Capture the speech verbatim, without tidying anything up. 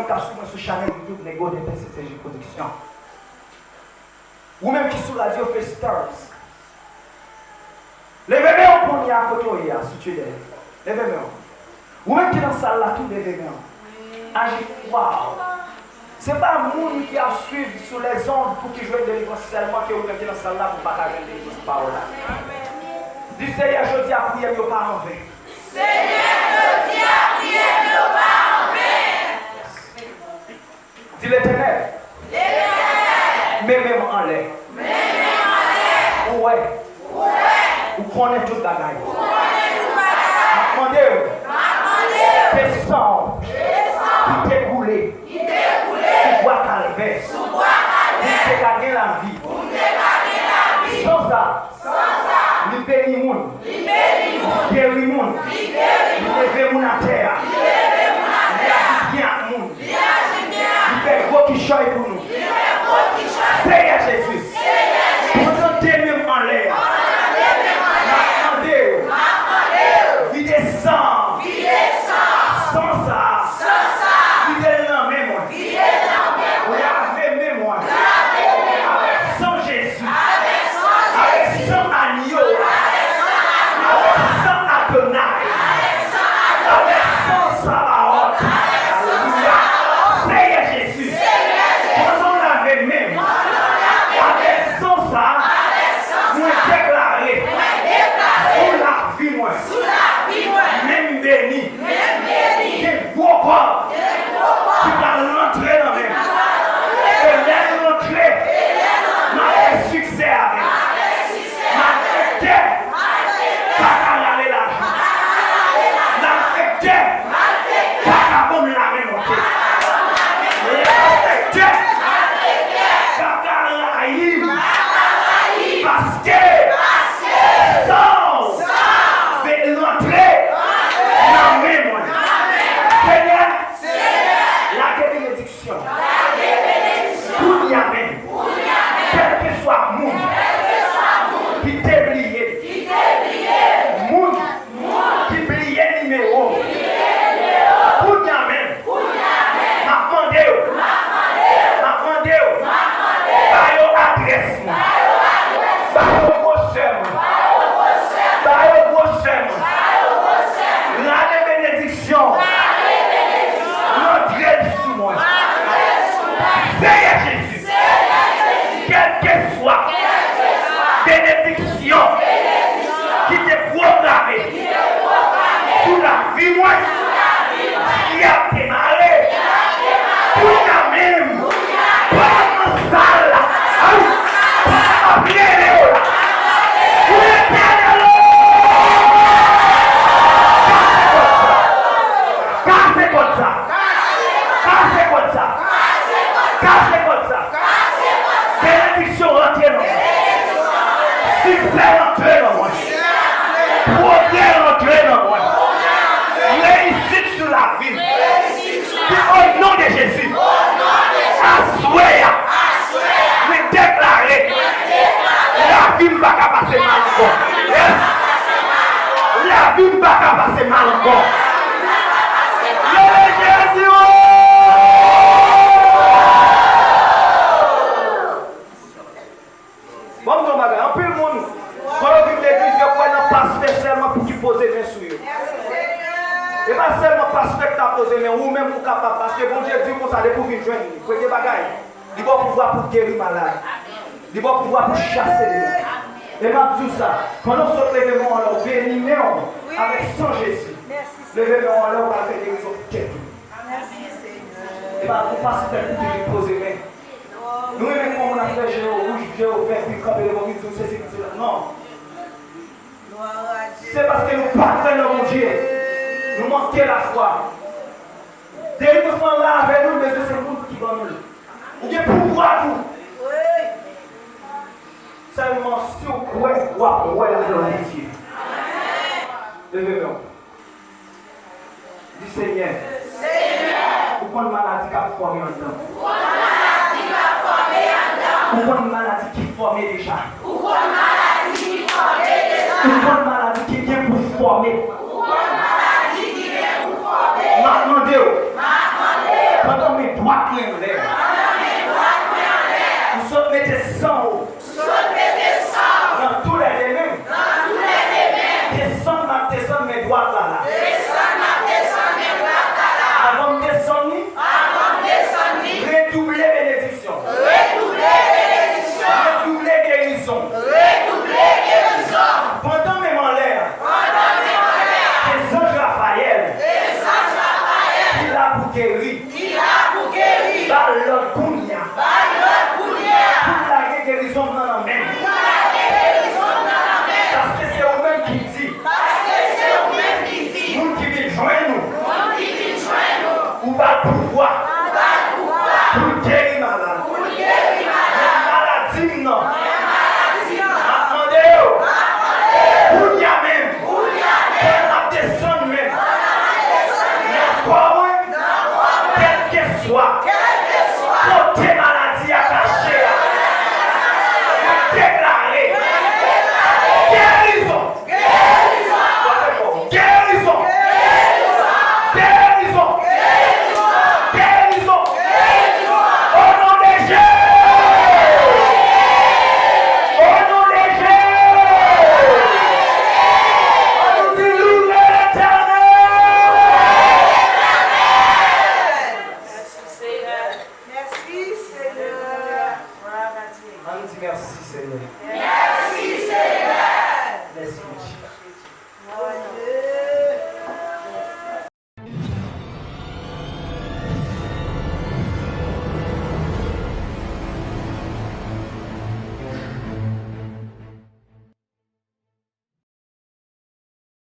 k ap swiv mwen sou chanèl YouTube Nego de P C C J Production. Ou menm ki sou radyo Face Stars. Leve men w kounye a kote w ye a, si tu es. Leve men w. Ou menm ki nan sal la tou, leve men w. Aji fwa w. Se pa moun ki ap swiv sou lèzond pou ki jwenn delivrans sèlman ke ou menm ki nan sal la pou w pa ka jwenn delivrans pawòl la. Di, Seyè, jodi a priyè m yo pa anven. Senyè, jodi a priyè m yo pa anven. Di, Letènèl, Letènèl, men men m anlè. Men men m anlè. Ou wè. Ou wè. Ou konnen tout bagay. Ou konnen tout bagay. M ap mande w. M ap mande w. Ke san w. Ke san w. Ki te koule. Ki te koule. Sou bwa Kalvè. Sou bwa Kalvè. Pou m te ka gen lavi. Pou m te ka gen lavi. San sa. San sa. Li beni moun. Li beni moun. Li geri moun. Li geri moun. Li leve moun atè a. Li leve moun atè a. Li aji byen ak moun. Li aji byen ak moun. Li fè gwo kichòy pou nou. Li fè gwo kichòy pou nou. Seyè Jezi. Seyè Jezi. Pandan de men m anlè a. Pandan de men m anlè a. M ap mande w. M ap mande w. Vide san. Vide san. San sa. San sa. Vide l nan men mwen. Vide l nan men mwen. Lave men mwen. Lave men mwen. Avèk san Jezi. Avèk san Jezi. Avèk san Agno a. Avèk san Agno a. Avèk san Adonay. Avèk san Adonay. Avèk san Sabaot. Avèk san Sabaot. Alelouya. Seyè Jezi. Seyè Jezi. Pandan w lave men m. Pandan w lave men m. Avèk san sa. Avèk san sa. Mwen deklare. Mwen deklare. Sou lavi mwen. Sou lavi mwen. Men m beni. Men m beni. Gen gwo kòb. Gen gwo kòb. Ki pral rantre nan men m. Ki pral rantre nan men m. E lè l rantre. E lè l rantre. M ap fè siksè avè l. M ap fè siksè avè l. Malfektè. M ap fè siksè. Pa ka rale lajan. Malfektè. Malfektè. Pa ka ban m lamen monte. Pa ka ban m lamen monte. Malfektè. Malfektè. Pa ka rayi m. Pa ka rayi m. Paske. Paske. San w. San w. Be-, rantre. Rantre. Nan men mwen. Nan men mwen. Senyè. Senyè. Lage benediksyon. Lage benediksyon. Kounye a menm. Kounye a menm. Kèlkeswa moun. Kèlkeswa moun. Ki te bliye. Ki te bliye. Moun. Moun. Ki bliye nimewo. Ki bliye nimewo. Kounye a menm. Kounye a menm. M ap mande w. M ap mande w. M ap mande w. M ap mande w. Ba yo adrès mwen. Ba yo adrès mwen. Ba yo gwosè mwen. Ba yo gwosè mwen. Ba yo gwosè mwen. Ba yo gwosè mwen. Rale benediksyon. Rale benediksyon. Rantre l sou mwen. Rantre l sou mwen. Seyè Jezi. Seyè Jezi. Kèlkeswa. Kèlkeswa. Benediksyon. Benediksyon. Ki te pwograme. Ki te pwograme. Sou lavi mwen. Sou lavi mwen. Ki ap demare. Ki ap demare. Kounye a menm. Kounye a menm. Pandan sal la. Ay. Pandan m ap rele w la. Ou Letènèl o! Kase kòd sa. Kase kòd sa. Kase kòd sa. Kase kòd sa. Benediksyon rantre nan mwen. Siksè rantre nan mwen. Pwogrè rantre nan mwen. Reyisit sou lavi m. Ki o non de Jezi. Aswè a. Mwen deklare. Lavi m pa ka pase mal ankò. Yes. Lavi m pa ka pase mal ankò. Leve Jezi o! Bon, m di yon bagay. Anpil moun, lè yo vin legliz, yo kwè nan pastè sèlman pou ki poze men sou yo. E pa sèlman pastè ki ta poze men, ou menm ou kapab, paske Bondye di w konsa, depi w vin jwenn li, premye bagay, li ba w pouvwa pou geri malad. Li ba w pouvwa pou chase demon. E m ap di w sa, pandan w sot leve men w anlè, w beni men w avèk san Jezi. Leve men w anlè, w pral fè gerizon pou tèt ou. E pa pou pastè ki vin poze men. Nou renmen kòman n ap fè je yo wouj, je yo vè, epi kanpe devan w, di w sesi, di w sela. Non. Se paske nou pa kwè nan Bondye. Nou manke lafwa. Delivrans lan la avè nou, l bezwen se moun ki ban nou l. Ou gen pouvwa tou. Sèlman si w kwè, w ap wè laglwa de Dye. Leve men w. Di, Senyè, ou konn maladi k ap fòme anndan m. Ou konn maladi k ap fòme anndan m. Ou konn maladi ki fòme deja. Ou konn maladi ki fòme deja. Ou konn maladi ki gen pou fòme. Ou konn maladi ki gen pou fòme. M ap mande w. M ap mande w. Pandan m dwat mwen anlè. M sot mete san w. Nan tou lè de men. Desann m ap desann men dwat la la. Avan m desann li, redouble benediksyon. Redouble gerizon. Pandan men m anlè a, gen zanj Rafayèl ki la pou geri. Ba l lòd kounye a. Pou l lage gerizon m nan nan men m. Paske se ou menm ki di. Moun ki vin jwenn ou. Ou ba l pouvwa. Pou l geri malad. Men maladi m nan. M ap mande yo. Kounye a menm. Kè m ap desann menm. Nan kò mwen. Kèlkeswa kote maladi a kache a, mwen deklare gerizon. Gerizon. Gerizon. Gerizon. O non de Jezi. O non de Jezi. Ann di louwe Letènèl. Mèsi, Senyè. Ann di mèsi, Senyè. Mèsi, Senyè. Mèsi, Jezi.